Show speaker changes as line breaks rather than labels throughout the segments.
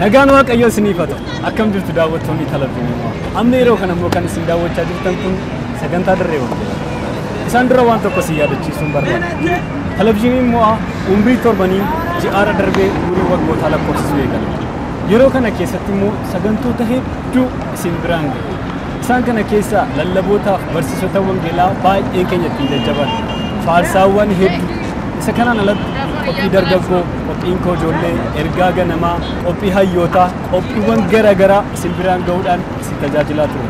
Nagaan Waaqayyoo isiniif haa ta'u. Akkam jirtu daawwattoonni televizyiinii Mo'aa? Amma yeroo kana immoo kan isin daawwachaa jirtan kun sagantaa Dirree Wangeelaa. Isaan dura waan tokko isin yaadachiisuun barbaada. Televizyiiniin Mo'aa umrii torbanii ji'aara darbee umurii waggootaa lakkoofsisuu eegale. Yeroo kana keessatti immoo sagantoota hedduu isin biraan ga'e. Isaan kana keessaa lallabootaaf barsiisota wangeelaa baay'een keenya ittiin jajjaban. Faarsaawwan hedduu. Isa kanaan alatti qophii dargaggoo, qophiin koo ijoollee, ergaa ganamaa, qophii hayyootaa, qophiiwwan gara garaa isin biraan ga'uudhaan isin tajaajilaa ture.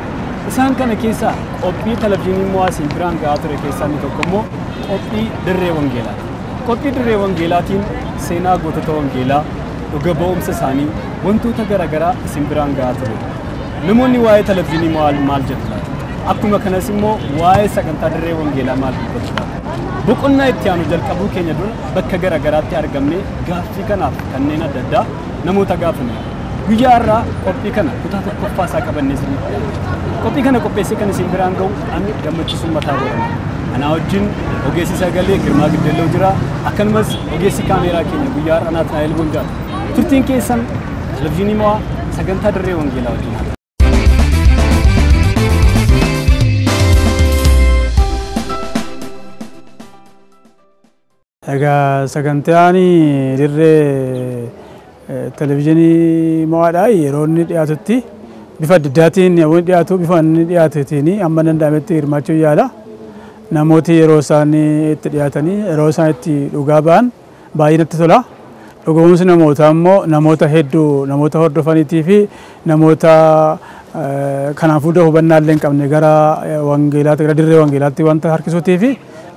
Isaan kana keessaa qophii televizyiinii Mo'aa isin biraan ga'aa ture keessaa inni tokko immoo qophii Dirree Wangeelaati. Qophii Dirree Wangeelaatiin seenaa gootota wangeelaa, dhuga ba'umsa isaanii, wantoota gara garaa isin biraan ga'aa ture. Namoonni waa'ee televizyiinii Mo'aa maal jedhu laata? Akkuma kanas immoo waa'ee sagantaa Dirree Wangeelaa maal dubbatu laata? Boqonnaa itti aanu jalqabuu keenya dura bakka gara garaatti argamnee gaaffii kanaaf kanneen adda addaa namoota gaafanne. Guyyaa har'aa qophii kana kutaa tokkoffaa isaa qabannee isiniif dhiyaanna. Qophii kana qopheessee kan isin biraan ga'u ani Gammachiisuun Mataa Boranaa. Anaa wajjin ogeessi sagalee Girmaa Giddelloo jira. Akkanumas ogeessi kaameeraa keenya guyyaa har'aa Naatnaa'el Bonjaati. Turtiin keessan televizyiinii Mo'aa sagantaa Dirree Wangeelaa wajjin haa ta'u.
Egaa sagantaan dirree televizyiinii Mo'aadhaa yeroo inni dhiyaatutti bifa adda addaatiin yeroo inni dhiyaatu bifa inni dhiyaateetiin amma danda'ametti hirmaachuu yaala. Namooti yeroo isaan itti dhiyaatanii yeroo isaan itti dhugaa ba'an baay'ee natti tola. Dhugoomsi namootaa immoo namoota hedduu namoota hordofaniitii fi namoota kanaafuu hubannaa illee hin qabne gara wangeelaatti gara dirree wangeelaatti wanta harkisuutii fi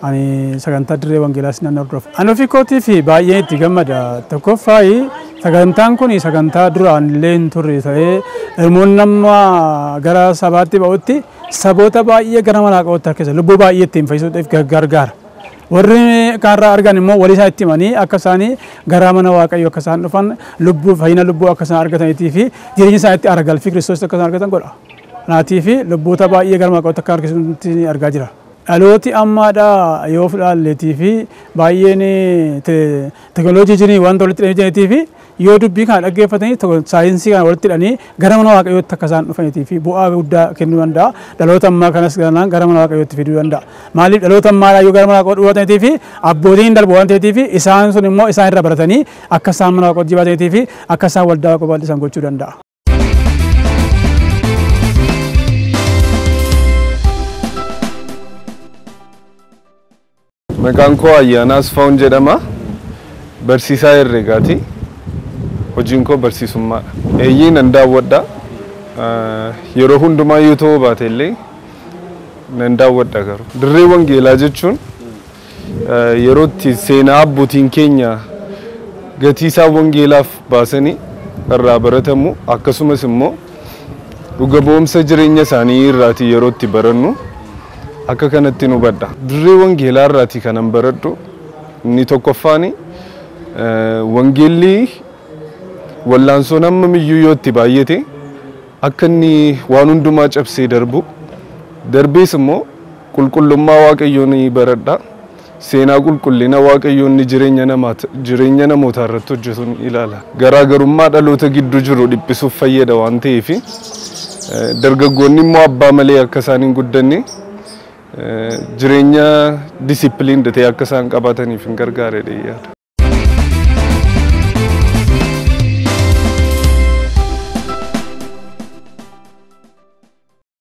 ani sagantaa dirree wangeelaas nan hordofa. Ani ofii kootii fi baay'ee itti gammada. Tokkoffaa sagantaan kun sagantaa duraan illee hin turre ta'ee namoonni amma gara sabaatti ba'utti saboota baay'ee gara manaa qabutti harkisa. Lubbuu baay'ee ittiin fayyisuudhaaf gargaara. Warri kaarraa argan immoo walii isaan itti himanii akka isaanii gara mana Waaqayyoo akka isaan dhufan lubbuu fayyina lubbuu akka isaan argataniitii fi jireenya isaaniitti aara galfii Kiristoos akka isaan argatan godha. Kanaatii fi lubboota baay'ee gara mana qabutti akka harkisuutti argaa jira. Dhalooti ammaadhaa yoo fudhalleetii fi baay'een teekinooloojii jirii wanta walitti hidhanii jiraniitii fi yoo dubbii kana dhaggeeffatanii saayinsii kana walitti hidhanii gara mana Waaqayyootti akka isaan dhufaniitii fi bu'aa guddaa kennuu danda'a. Dhaloota ammaa kanas garanaan gara mana Waaqayyootti fiduu danda'a. Maaliif dhaloota ammaadhaa yoo gara mana Waaqayyootti dhufataniitii fi abbootiin darbu waan ta'eetii fi isaan sun immoo isaan irraa baratanii akka isaan mana Waaqayyootti jibaataniitii fi akka isaan waldaa Waaqayyoo bal'isan gochuu danda'a.
Maqaan koo Ayyaanaa Asfaawun jedhama. Barsiisaa herreegaati. Hojiin koo barsiisummaadha. Eeyyee nan daawwadha. Yeroo hundumaa yoo ta'uu baate illee nan daawwadha garuu. Dirree Wangeelaa jechuun yeroo itti seenaa abbootiin keenya gatii isaan wangeelaaf baasanii irraa baratamu akkasumas immoo dhuga ba'umsa jireenya isaanii irraati yeroo itti barannu akka kanatti nu hubadha. Dirree Wangeelaa irraati kanan baradhu inni tokkoffaani wangeelli wallaansoon amma miyyuu yoo itti baay'ate akka inni waan hundumaa cabsee darbu darbees immoo qulqullummaa Waaqayyoo ni baradha. Seenaa qulqullina Waaqayyoo inni jireenya namootaa irratti hojjetu ni ilaala. Garaagarummaa dhaloota gidduu jiru dhiphisuuf fayyada waan ta'eef dargaggoonni immoo abbaa malee akka isaan hin guddanne jireenya disipiliin ta'e akka isaan qabaataniif hin gargaare yaada.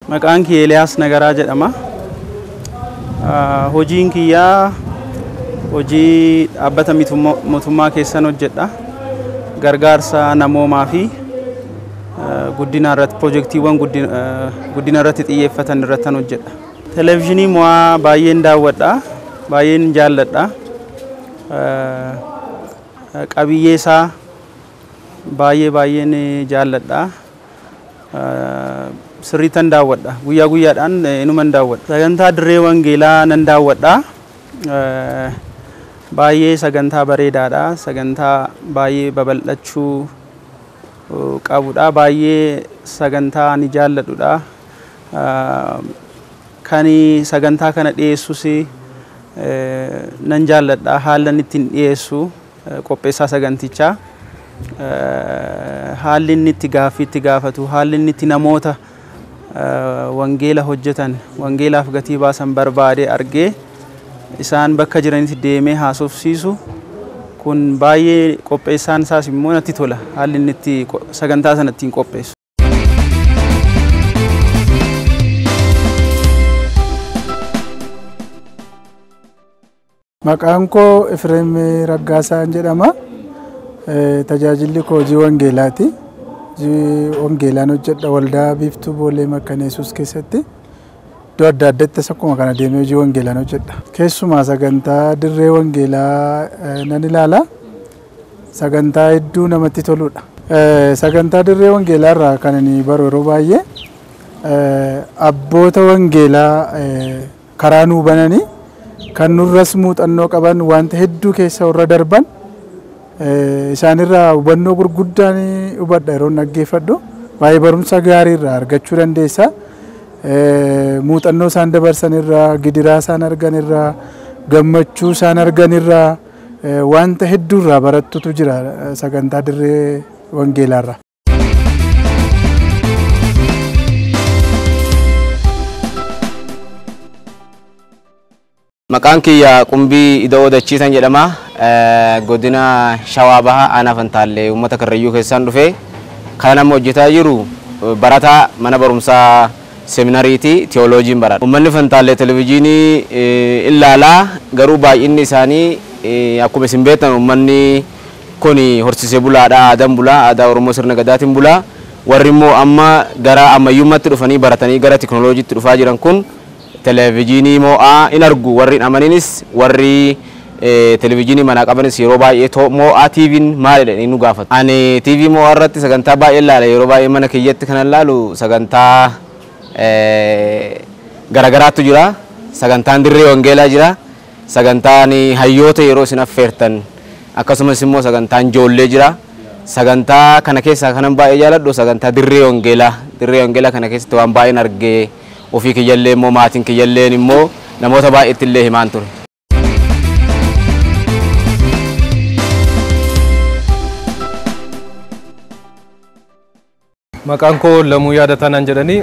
Maqaan kiyya Eeliyaas Nagaraa jedhama. Hojiin kiyyaa hojii dhaabbata mootummaa keessan hojjedha. Gargaarsa namoomaa fi guddina irratti piroojeektiiwwan guddina irratti xiyyeeffatan irratti hojjedha. Televezyiinii Mo'aa baay'een daawwadha, baay'een jaalladha. Qabiyyee isaa baay'ee baay'een jaalladha. Sirriitan daawwadha. Guyyaa guyyaadhaan inuman daawwadha. Sagantaa Dirree Wangeelaa nan daawwadha. Baay'ee sagantaa bareedaadha. Sagantaa baay'ee babal'achuu qabudha. Baay'ee sagantaa ani jaalladhudha. Kan sagantaa kana dhiyeessus nan jaalladha. Haala inni ittiin dhiyeessu qopheessaa sagantichaa. Haalli inni itti gaaffii itti gaafatu, haalli inni itti namoota wangeela hojjetan, wangeelaaf gatii baasan barbaadee argee isaan bakka jiranitti deemee haasofsiisu kun baay'ee qopheessaan isaas immoo natti tola haalli inni itti sagantaa sana ittiin qopheessu.
Maqaan koo Efreem Raggaasaan jedhama. Tajaajilli koo hojii wangeelaati. Hojii wangeelaan hojjedha waldaa Biiftuu Boolee Makkaana Yesuus keessatti. Iddoo adda addaattis akkuma kana deemee hojii wangeelaan hojjedha. Keessumaa sagantaa dirree wangeelaa nan ilaala. Sagantaa hedduu namatti toludha. Sagantaa dirree wangeelaa irraa kan ani baru yeroo baay'ee abboota wangeelaa karaa nuu bananii kan nurras muuxannoo qaban wanta hedduu keessa warra darban isaanirraa hubannoo gurguddaan hubadha yeroo dhaggeeffadhu baay'ee barumsa gaarii irraa argachuu dandeessa. Muuxannoo isaan dabarsan irraa, gidiraa isaan argan irraa, gammachuu isaan argan irraa wanta hedduu irraa barattutu jira sagantaa dirree wangeelaa irraa.
Maqaan kiyya Qumbii Ida'oo Dachiisan jedhama. Godina Shawaa Bahaa Aanaa Fantaallee uummata Karrayyuu keessaan dhufe. Kan nama hojjetaa jiru barataa mana barumsaa seminariitii tiyooloojiin baradha. Uummanni Fantaallee televizyiinii ilaalaa garuu baay'inni isaanii akkuma isin beektan uummanni kun horsiisee bulaadha, aadaan bulaa, aadaa Oromoo sirna gadaatiin bulaa. Warri immoo amma gara ammayyummaatti dhufanii baratanii gara teknooloojiitti dhufaa jiran kun televizyiinii moo'aa in argu. Warri hin amaninis warri televizyiinii manaa qabanis yeroo baay'ee moo'aa TV'n maalidha inni nu gaafatu. Ani TV moo'aa irratti sagantaa baay'ee ilaala. Yeroo baay'ee mana kiyyatti kan ilaalu sagantaa garagaraatu jira. Sagantaan dirree wangeelaa jira. Sagantaan hayyoota yeroo isin affeertan akkasumas immoo sagantaan ijoollee jira. Sagantaa kana keessaa kanan baay'ee jaaladhu sagantaa dirree wangeelaa. Dirree wangeelaa kana keessatti waan baay'een argee ofii kiyyallee immoo maatiin kiyyalleen immoo namoota baay'eetti illee himaan ture.
Maqaan koo Lamuu Yaadataa naan jedhani.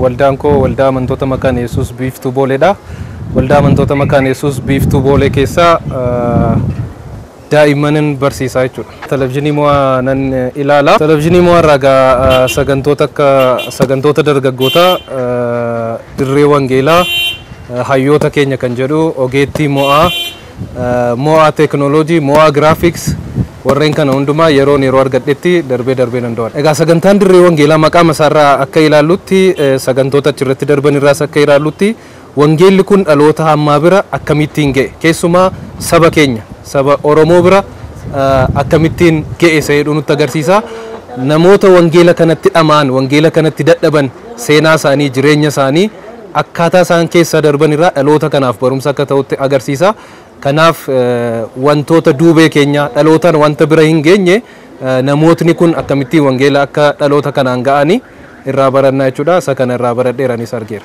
Waldaan koo waldaa amantoota Makkaana Yesuus Biiftuu Booleedha. Waldaa amantoota Makkaana Yesuus Biiftuu Boolee keessaa daa'immanin barsiisaa jechuudha. Televizyiinii mo'aa nan ilaala. Televizyiinii mo'aa irraa egaa sagantoota akka sagantoota dargaggootaa dirree wangeelaa hayyoota keenya kan jedhu ogeettii mo'aa mo'aa teekinooloojii mo'aa giraafiks warreen kana hundumaa yeroon yeroo argadhetti darbee darbee nan daawwadha. Egaa sagantaan dirree wangeelaa maqaa isaarraa akka ilaallutti sagantoota achirratti darban irraas akka ilaallutti wangeelli kun dhaloota ammaa bira akkamittiin ga'e keessumaa saba keenya saba Oromoo bira akkamittiin ga'e isa jedhu nutti agarsiisa. Namoota wangeela kanatti dhama'an, wangeela kanatti dadhaban seenaa isaanii, jireenya isaanii akkaataa isaan keessa darban irraa dhaloota kanaaf barumsa akka ta'utti agarsiisa. Kanaaf wantoota duubee keenya dhalootaan wanta bira hin geenye namootni kun akkamittiin wangeela akka dhaloota kanaan ga'anii irraa barannaa jechuudha. Isa kana irraa baradheeranis argeera.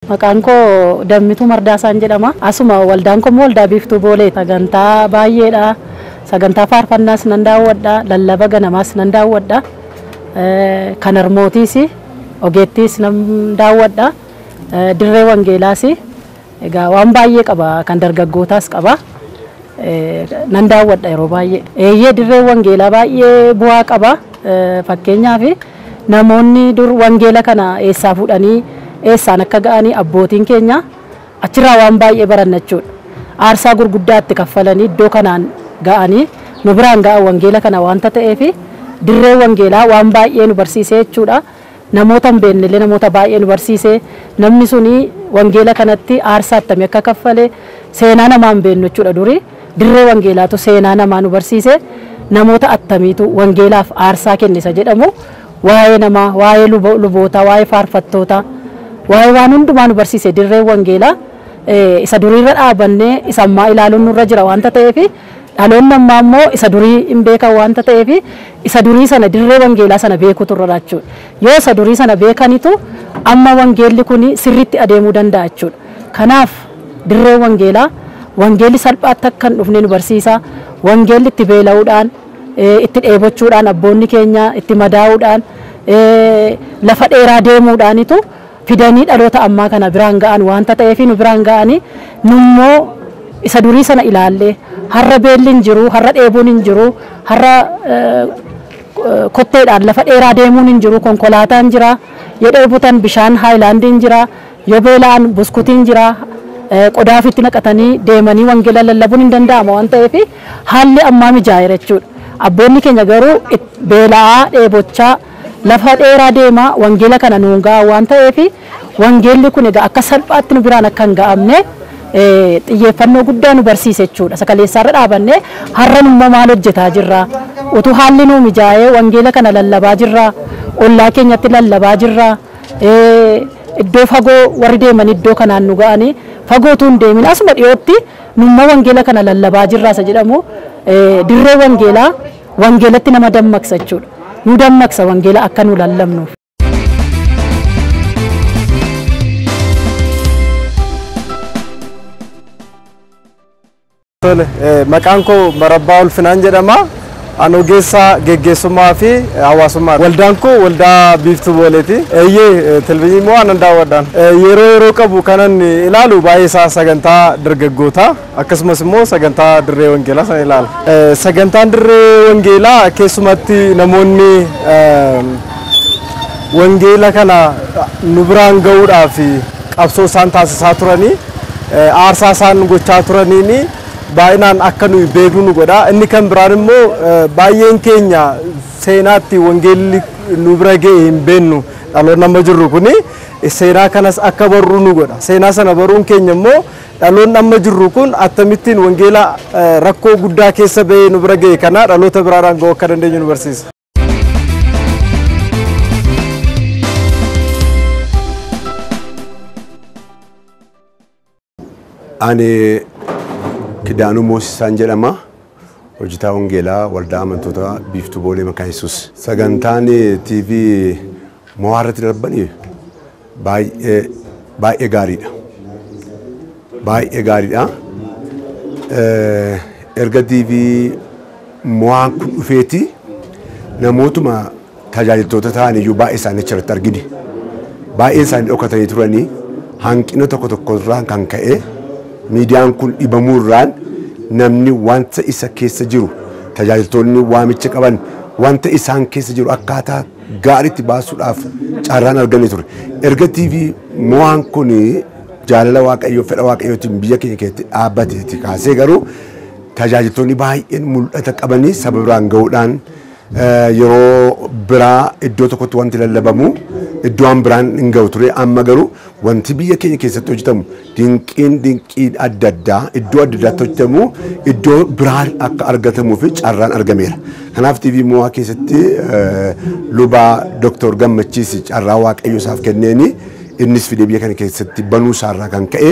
Maqaan koo Dammituu Mardaasaan jedhama. Asuma waldaan koo waldaa Biiftuu Boolee sagantaa baay'eedha. Sagantaa faarfannaas nan daawwadha, lallaba ganamaas nan daawwadha. Kan harmootiis ogeettiis nan daawwadha. Dirree wangeelaas egaa waan baay'ee qaba, kan dargaggootaas qaba. Nan daawwadha yeroo baay'ee. Eeyyee dirree wangeelaa baay'ee bu'aa qaba. Fakkeenyaaf namoonni dur wangeela kana eessaa fuudhanii eessaan akka ga'anii abbootiin keenya achirraa waan baay'ee baranna jechuudha. Aarsaa gurguddaa itti kaffalanii iddoo kanaan ga'anii nu biraan ga'an wangeela kana waanta ta'eef dirree wangeelaa waan baay'ee nu barsiisee jechuudha. Namoota hin beeknellee namoota baay'ee nu barsiisee namni suni wangeela kanatti aarsaa attamii akka kaffale seenaa namaa hin beeknu jechuudha. Durii dirree wangeelaatu seenaa namaa nu barsiise namoota attamiitu wangeelaaf aarsaa kennisa jedhamu waa'ee namaa, waa'ee lubootaa, waa'ee faarfattootaa, waa'ee waan hundumaa nu barsiise dirree wangeelaa. Isa duriirra dhaabannee isa ammaa ilaaluun nurra jira waanta ta'eef dhaloonni ammaa immoo isa durii hin beekan waanta ta'eef isa durii sana dirree wangeelaa sana beekutu irra jechuudha. Yoo isa durii sana beekanitu amma wangeelli kun sirriitti adeemuu danda'a jechuudha. Kanaaf dirree wangeelaa wangeelli salphaatti akka hin dhufne nu barsiisa. Wangeelli itti beela'uudhaan, itti dheebochuudhaan, abboonni keenya itti madaa'uudhaan, lafa dheeraa deemuudhaanitu fidanii dhaloota ammaa kana biraan ga'an waanta ta'eef nu biraan ga'anii nummoo isa durii sana ilaallee har'a beelli hin jiru, har'a dheebuun hin jiru, har'a kotteedhaan lafa dheeraa deemuun hin jiru, konkolaataan jira, yoo dheebotan bishaan haayilaandiin jira, yoo beela'an buskutiin jira, qodaa ofitti naqatanii deemanii wangeela lallabuun hin danda'ama waan ta'eef haalli ammaa mijaa'eera jechuudha. Abboonni keenya garuu beela'aa dheebochaa lafa dheeraa deemaa wangeela kana nuun ga'a waan ta'eef wangeelli kun egaa akka salphaatti nu biraan akka hin ga'amne xiyyeeffannoo guddaa nu barsiise jechuudha. Sakaleessaarra dhaabannee har'a immoo maal hojjetaa jirra? Utuu haalli nuu mijaa'ee wangeela kana lallabaa jirra, ollaa keenyatti lallabaa jirra, iddoo fagoo warri deeman iddoo kanaan nu ga'anii fagoo utuu hin deemin asuma dhiyootti nummoo wangeela kana lallabaa jirra isa jedhamu dirree wangeelaa wangeelatti nama dammaqsa jechuudha. Nu dammaqsa wangeela akka nu lallabnuuf.
Tole, maqaan koo Marabbaa Ulfinaan jedhama. Ani ogeessa geggeessummaa fi hawaasummaa. Waldaan koo waldaa Biiftuu Booleeti. Eeyyee, televizyiinii immoo anan daawwadhaan. Yeroo yeroo qabu kanan ilaalu baay'ee isaa sagantaa dargaggootaa akkasumas immoo sagantaa dirree wangeelaa sana ilaala. Sagantaan dirree wangeelaa keessumatti namoonni wangeela kana nu biraan ga'uudhaaf qabsoo isaan taasisaa turanii aarsaa isaan gochaa turaniini baay'inaan akka nuyi beeknu nu godha. Inni kan biraan immoo baay'een keenya seenaatti wangeelli nu bira ga'e hin beeknu dhaloonni amma jirru kuni seenaa kanas akka barruu nu godha. Seenaa sana baruun keenya immoo dhaloonni amma jirru kun akkamittiin wangeela rakkoo guddaa keessa ba'ee nu bira ga'e kana dhaloota biraadhaan ga'uu akka dandeenyu nu barsiisa.
Ani Kidaanuu Moosisaan jedhama. Hojjetaa Wangeelaa Waldaa Amantoota Biiftuu Boolee Maqaa Yesuus. Sagantaan TV Mo'aa irratti darbanii baay'ee baay'ee gaariidha. Baay'ee gaariidha. Erga TV Mo'aan kun dhufeeti namootuma tajaajiltoota ta'an iyyuu baay'ee isaanii achirratti argine. Baay'een isaanii dhokatanii turanii hanqina tokko tokko irraan kan ka'e miidiyaan kun dhibamuu irraan namni wanta isa keessa jiru tajaajiltoonni waamicha qaban wanta isaan keessa jiru akkaataa gaariitti baasuudhaaf carraan arganii ture. Erga TV Mo'aan kun jaalala Waaqayyoo fedha Waaqayyootiin biyya keenya keessatti dhaabbateeti kaasee garuu tajaajiltoonni baay'een mul'ata qabanii saba biraan ga'uudhaan yeroo biraa iddoo tokkotti wanti lallabamu iddoo biraan hin ga'u ture. Amma garuu wanti biyya keenya keessatti hojjetamu dinqiin dinqii adda addaa iddoo adda addaatti hojjetamu iddoo biraan akka argatamuu fi carraan argameera. Kanaaf TV Mo'aa keessatti luba Dr. Gammachiis carraa Waaqayyo isaaf kenneeni innis fidee biyya kana keessatti banuu isaarraa kan ka'e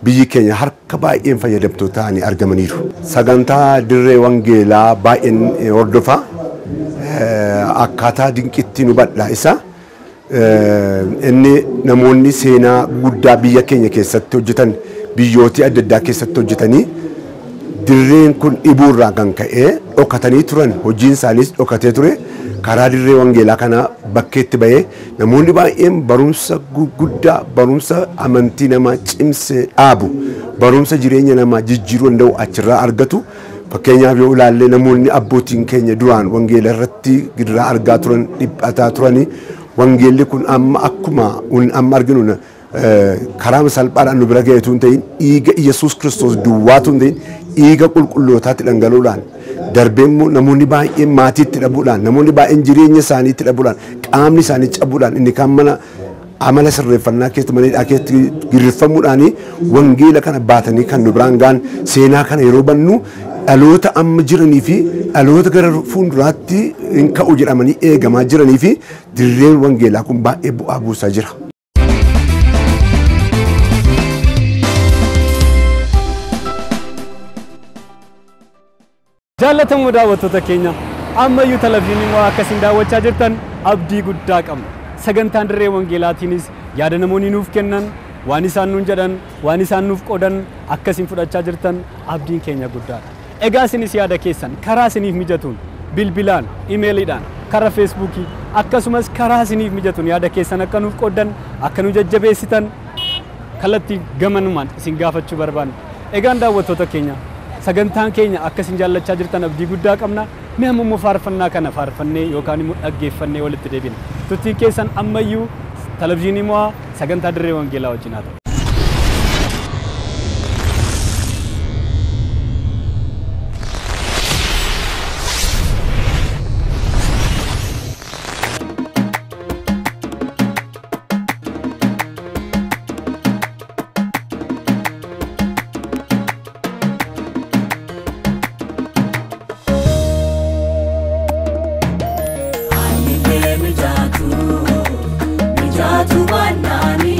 biyyi keenya harka baay'een fayyadamtoota ta'anii argamaniiru. Sagantaa dirree wangeelaa baay'een hordofa. Akkaataa dinqiitti nu badha isa. Inni namoonni seenaa guddaa biyya keenya keessatti hojjetan biyyoota adda addaa keessatti hojjetanii dirreen kun dhibuurraa kan ka'e dhokatanii turan hojiin isaaniis dhokatee ture. Karaa dirree wangeelaa kana bakkeetti ba'ee namoonni baay'een barumsa guddaa barumsa amantii namaa cimsee dhaabu barumsa jireenya namaa jijjiiruu danda'u achirraa argatu. Fakkeenyaaf yoo ilaalle namoonni abbootiin keenya duraan wangeela irratti gidiraa argaa turan dhiphataa turanii wangeelli kun amma akkuma amma arginu karaa salphaadhaan nu bira ga'eetu hin ta'in dhiiga Iyyasuus Kiristoos duwwaatu hin ta'in dhiiga qulqullootaatti dhangala'uudhaan darbee immoo namoonni baay'een maatiitti dhabuudhaan namoonni baay'een jireenya isaaniitti dhabuudhaan qaamni isaanii cabuudhaan inni kaan mana amala sirreeffannaa keessatti mana hidhaa keessatti girrifamuudhaan wangeela kana baatanii kan nu biraan ga'an seenaa kana yeroo bannu dhaloota amma jiranii fi dhaloota gara fuulduraatti hin ka'u jedhamanii eegamaa jiranii fi dirreen wangeelaa kun baay'ee bu'aa buusaa jira.
Jaallatamoo daawwattoota keenya ammayyuu televizyiinii Mo'aa akkasiin daawwachaa jirtan abdii guddaa qabna. Sagantaan dirree wangeelaatiinis yaada namoonni nuuf kennan Waan isaan nuun jedhan, waan isaan nuuf qoodan akka isin fudhachaa jirtan abdiin keenya guddaadha. Egaa isinis yaada keessan karaa isiniif mijatuun bilbilaan, imeeliidhaan, karaa feesbuukii akkasumas karaa isiniif mijatuun yaada keessan akka nuuf qoodan, akka nu jajjabeessitan kallattii gamanumaan isin gaafachuu barbaanna. Egaan daawwattoota keenya sagantaan keenya akka isin jaallachaa jirtan abdii guddaa qabna. Mee amma immoo faarfannaa kana faarfannee yookaan immoo dhaggeeffannee walitti deebina. Turtiin keessan ammayyuu televizyiinii mo'aa sagantaa dirree wangeelaa wajjin haa ta'u.
Mijatu banani.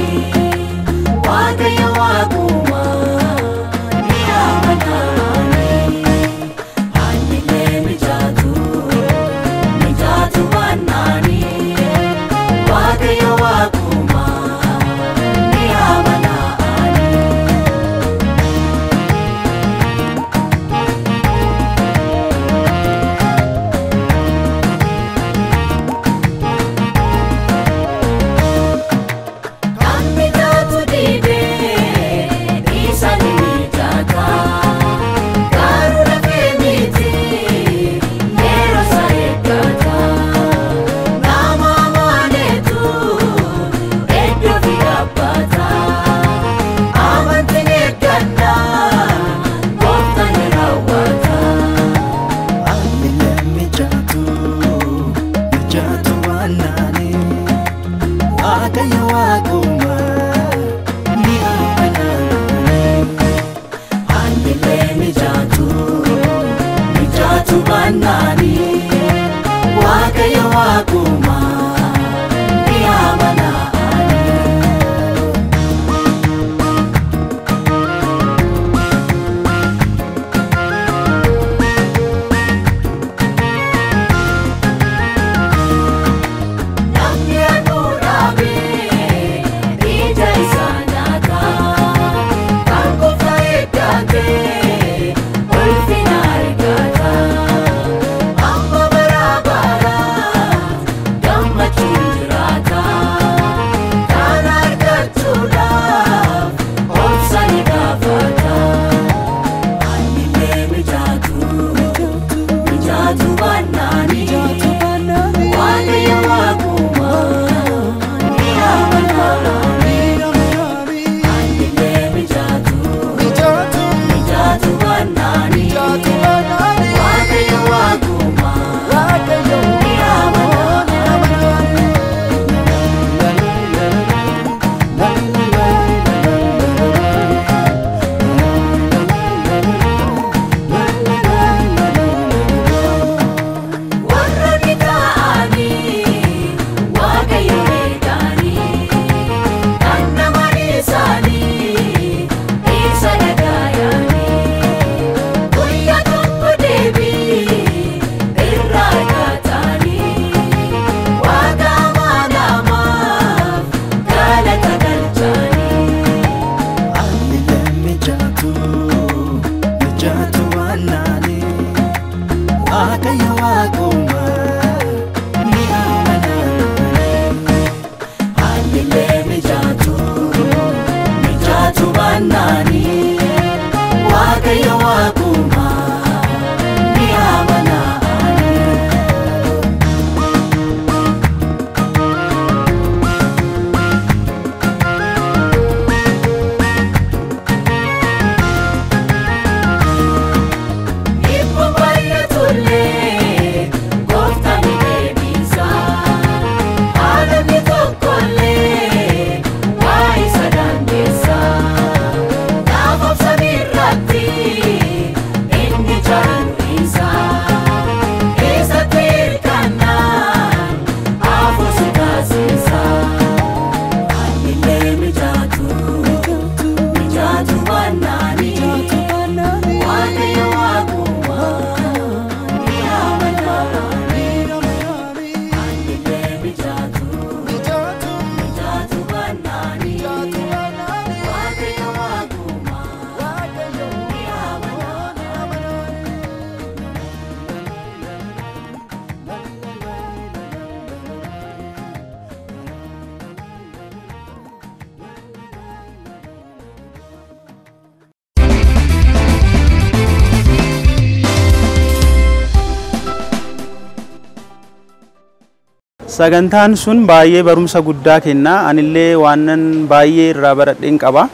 Sagantaan sun baay'ee barumsa guddaa kenna. Anillee waanan baay'ee irraa baradheen qaba.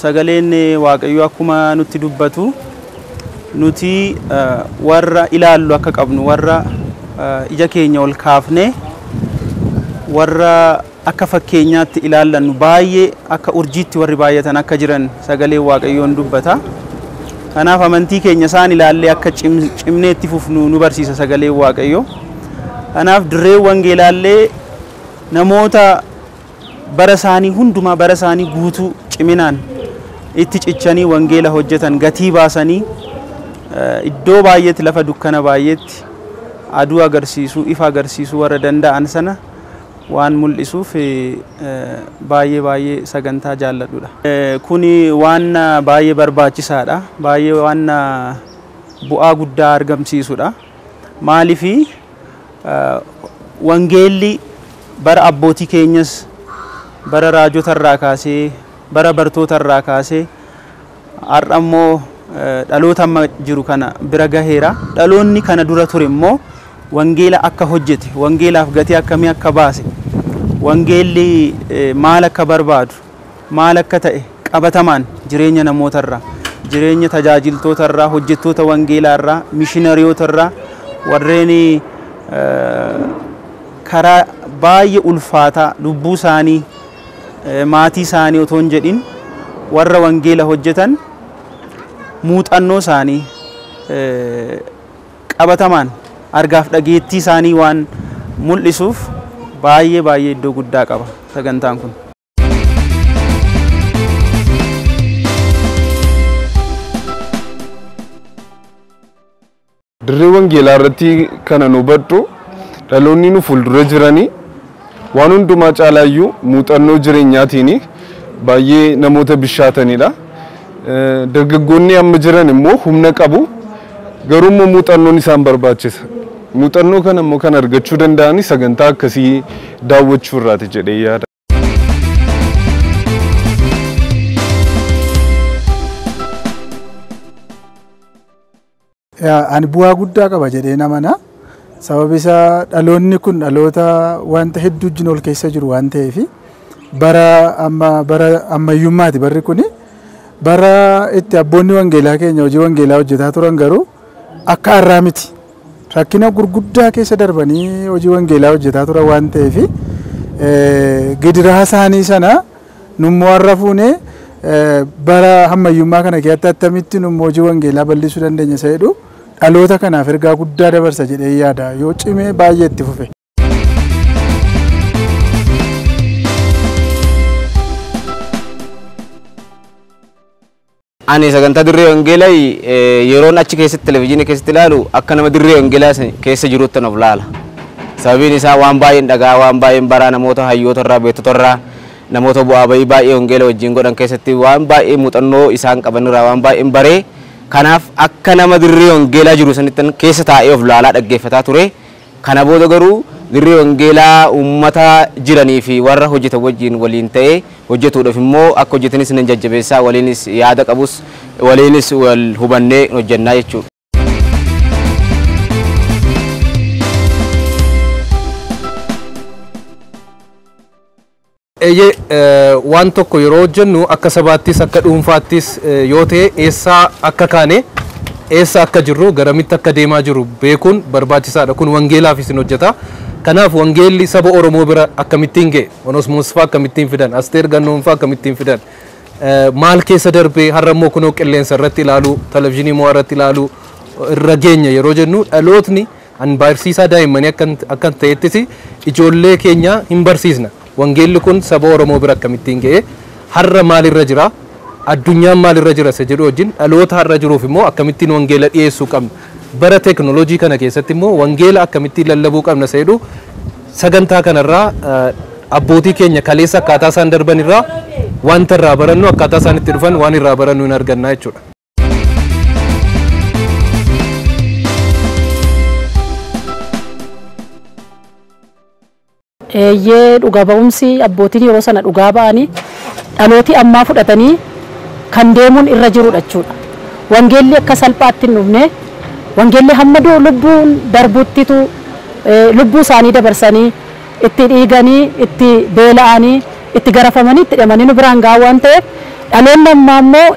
Sagaleen Waaqayyoo akkuma nutti dubbatu nuti warra ilaallu akka qabnu, warra ija keenya ol kaafne, warra akka fakkeenyaatti ilaallannu baay'ee akka urjiitti warri baay'atan akka jiran sagaleen Waaqayyoon dubbata. Kanaaf amantii keenya isaan ilaallee akka cimnee itti fufnu nu barsiisa sagaleen Waaqayyoo. Kanaaf dirree wangeelaallee namoota bara isaanii hundumaa bara isaanii guutuu ciminaan itti cichanii wangeela hojjetan gatii baasanii iddoo baay'eetti lafa dukkana baay'eetti aduu agarsiisuu ifa agarsiisuu warra danda'an sana waan mul'isuuf baay'ee baay'ee sagantaa jaalladhudha. Kuni waan baay'ee barbaachisaadha. Baay'ee waan bu'aa guddaa argamsiisudha. Maaliifi wangeelli bara abbootii keenyas bara raajotarraa kaasee bara bartootarraa kaasee har'a immoo dhaloota amma jiru kana bira gaheera. Dhaloonni kana dura ture immoo wangeela akka hojjete, wangeelaaf gatii akkamii akka baase, wangeelli maal akka barbaadu, maal akka ta'e qabatamaan jireenya namootarraa, jireenya tajaajiltootarraa, hojjettoota wangeelaarraa, mishinariyootarraa warreen karaa baay'ee ulfaataa lubbuu isaanii maatii isaanii otoo hin jedhin warra wangeela hojjetan muuxannoo isaanii qabatamaan argaaf dhageettii isaanii waan mul'isuuf baay'ee baay'ee iddoo guddaa qaba sagantaan kun.
Dirree wangeelaa irratti kana nu hubadhu dhaloonni nu fuuldura jiranii waan hundumaa caalaayyuu muuxannoo jireenyaatiin baay'ee namoota bishaatanidha. Dargaggoonni amma jiran immoo humna qabu, garuu immoo muuxannoon isaan barbaachisa. Muuxannoo kana immoo kan argachuu danda'ani sagantaa akkasii daawwachuu irraati jedhee yaada.
Ani bu'aa guddaa qaba jedhee namana. Sababi isaa dhaloonni kun dhaloota wanta hedduu wajjin ol keessa jiru waan ta'eef bara amma bara ammayyummaati barri kuni. Bara itti abboonni wangeelaa keenya hojii wangeelaa hojjetaa turan garuu akka har'aa miti. Rakkina gurguddaa keessa darbanii hojii wangeelaa hojjetaa turan waan ta'eef gidiraa isaanii sana nummoo har'a fuunee bara ammayyummaa kana keessatti attamitti nummoo hojii wangeelaa bal'isuu dandeenya isa jedhu dhaloota kanaaf ergaa guddaa dabarsa jedhee yaada yoo cimee baay'ee itti fufe.
Ani sagantaa dirree wangeelaa yeroon achi keessatti televizyiinii keessatti ilaalu akka nama dirree wangeelaa keessa jirutti of laala. Sababiin isaa waan baay'een dhagaa, waan baay'een baraa namoota hayyootarraa, beektotarraa, namoota bu'aa bayii baay'ee wangeela wajjin godhan keessatti waan baay'ee muuxannoo isaan qabanirraa waan baay'een baree kanaaf akka nama dirree wangeelaa jiru sanitti keessa taa'ee of laalaa dhaggeeffataa ture. Kana booda garuu dirree wangeelaa uummata jiranii fi warra hojjetan wajjin waliin ta'ee hojjetuudhaaf immoo akka hojjetanis nan jajjabeessaa waliinis yaada qabus waliinis wal hubannee hojjennaa jechuudha.
Eeyyee waan tokko yeroo hojjennu akka sabaattis akka dhuunfaattis yoo ta'e eessaa akka kaane eessa akka jirru garamitti akka deemaa jiru beekuun barbaachisaadha. Kun wangeelaafis hin hojjeta. Kanaaf wangeelli saba Oromoo bira akkamittiin ga'e? Onesmoos fa'aa akkamittiin fidan? Asteer Gannoon fa'aa akkamittiin fidan? Maal keessa darbee har'a immoo kunoo qilleensa irratti ilaaluu, televizyiinii mo'aa irratti ilaaluu irra geenya yeroo jennu dhalootni an barsiisaa daa'immanii akka ta'ettis ijoollee keenya hin barsiisna. Wangeelli kun saba Oromoo bira akkamittiin ga'e? Har'a maalirra jira? Addunyaan maalirra jira isa jedhu wajjin dhaloota har'a jiruuf immoo akkamittiin wangeela dhiyeessuu qabna? Bara teekinooloojii kana keessatti immoo wangeela akkamittiin lallabuu qabna isa jedhu sagantaa kanarraa abbootii keenya kaleessa akkaataa isaan darban irraa wanta irraa barannu akkaataa isaan itti dhufan waan irraa barannu hin arganna jechuudha.
Eeyyee dhugaa ba'umsi abbootiin yeroo sana dhugaa ba'anii dhalooti ammaa fudhatanii kan deemuun irra jirudha jechuudha. Wangeelli akka salphaatti hin dhufne, wangeelli hamma lubbuun darbuttitu Lubbuu isaanii dabarsanii itti dhiiganii itti beela'anii itti garafamanii itti hidhamanii nu biraan gahaa waan ta'eef dhaloonni ammaa immoo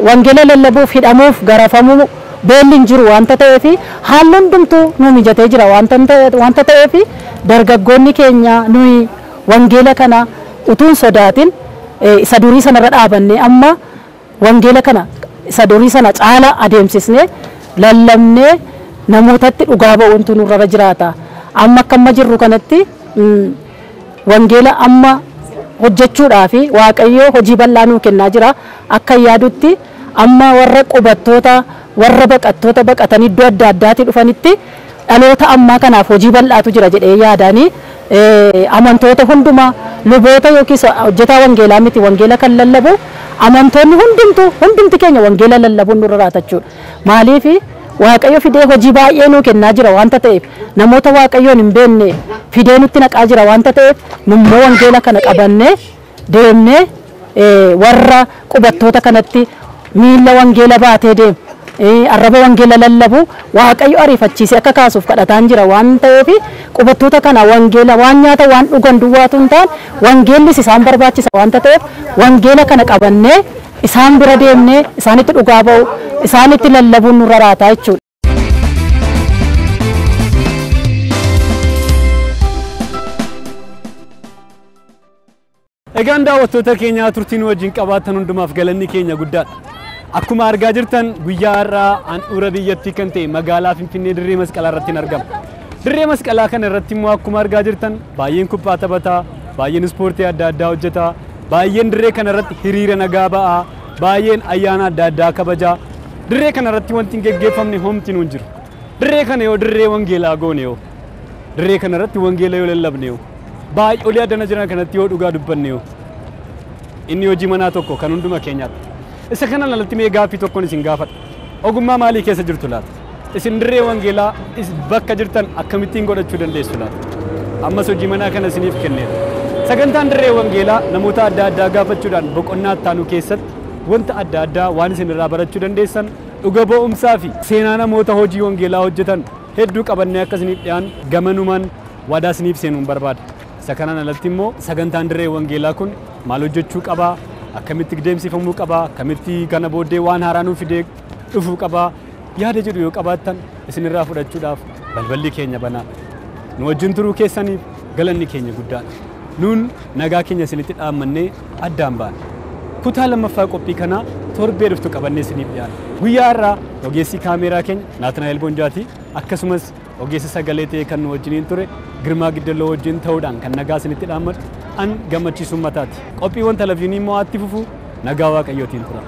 wangeela lallabuuf hidhamuuf garafamuu beelli hin jiru waanta ta'eef haalli hundumtuu nu mijatee jira waanta ta'eef dargaggoonni keenya nuyi wangeela kana utuu hin sodaatin isa durii sanarra dhaabannee amma wangeela kana isa durii sana caala adeemsisnee lallabnee namootatti dhugaa ba'uuntu nurra jiraata. Amma akka amma jirru kanatti wangeela amma hojjechuudhaaf Waaqayyo hojii bal'aa nuu kennaa jira. Akka yaadutti amma warra qubattoota warra baqattoota baqatanii iddoo adda addaatii dhufanitti dhaloota ammaa kanaaf hojii bal'aatu jira jedhee yaadanii amantoota hundumaa luboota yookiis hojjetaa wangeelaa miti wangeela kan lallabu amantoonni hundumti keenya wangeela lallabuun nurra jiraata jechuudha. Maaliif Waaqayyo fidee hojii baay'ee nuu kennaa jira waanta ta'eef namoota Waaqayyoon hin beekne fidee nutti naqaa jira waanta ta'eef nummoo wangeela kana qabannee deemnee warra qubattoota kanatti miilla wangeela baatee deemu arraba wangeela lallabu Waaqayyo ariifachiisee akka kaasuuf kadhataan jira waan ta'eef qubattoota kana wangeela waan nyaata waan dhugan duwwaatu hin taane wangeellis isaan barbaachisa waanta ta'eef wangeela kana qabannee isaan bira deemnee isaanitti dhugaa ba'u isaanitti lallabuun nurra jiraata jechuudha.
Egaan daawwattoota keenyaa turtiin wajjin qabaatan hundumaaf galanni keenya guddaadha. Akkuma argaa jirtan guyyaa har'aa handhuura biyyattii kan ta'e magaalaa Finfinnee dirree masqalaa irratti argama. Dirree masqalaa kana irratti immoo akkuma argaa jirtan baay'een kubbaa taphataa, baay'een ispoortii adda addaa hojjetaa, baay'een dirree kana irratti hiriira nagaa ba'aa, baay'een ayyaana adda addaa kabajaa. Dirree kana irratti wanti hin geggeeffamne homtinuu hin jiru. Dirree kana yoo dirree wangeelaa goone yoo, dirree kana irratti wangeela yoo lallabne yoo, baay'ee olii addana jiran kanatti yoo dhugaa dubbanne yoo, inni hojii manaa tokko kan hunduma keenyaatti. Isa kana alatti mee gaaffii tokkoon isin gaafadha. Ogummaa maalii keessa jirtu laata? Isin dirree wangeelaa bakka jirtan akkamittiin godhachuu dandeessu laata? Ammas hojii manaa kana isiniif kenneera. Sagantaan dirree wangeelaa namoota adda addaa gaafachuudhaan boqonnaa ittaanu keessatti wanta adda addaa waan isin irraa barachuu dandeessan dhuga ba'umsaa fi seenaa namoota hojii wangeelaa hojjetan hedduu qabannee akka isiniif dhiyaan gamanumaan waadaa isiniif seenuun barbaada. Isa kanaan alatti immoo sagantaan dirree wangeelaa kun maal hojjechuu qabaa? Akkamitti deemsifamuu qabaa? Akkamitti kana booddee waan haaraa nuuf fidee dhufuu qabaa? Yaada jedhu yoo qabaattan isinirraa fudhachuudhaaf balballi keenya banaadha. Nu wajjin turuu keessaniif galanni keenya guddaadha. Nuun nagaa keenya isinitti dhaammannee addaan baana. Kutaa lammaffaa qophii kanaa torbee dhuftu qabannee isiniif dhiyaanna. Guyyaa har'aa ogeessi kaameeraa keenya Naatnaa'el Bonjaatii akkasumas ogeessa sagalee ta'ee kan nu wajjiniin ture Girmaa Giddaloo wajjin ta'uudhaan kan nagaa isinitti dhaammatu an gammachiisuu mataati. Qophiiwwan televezyiinii mo'aatti fufu nagaa Waaqayyootiin tura.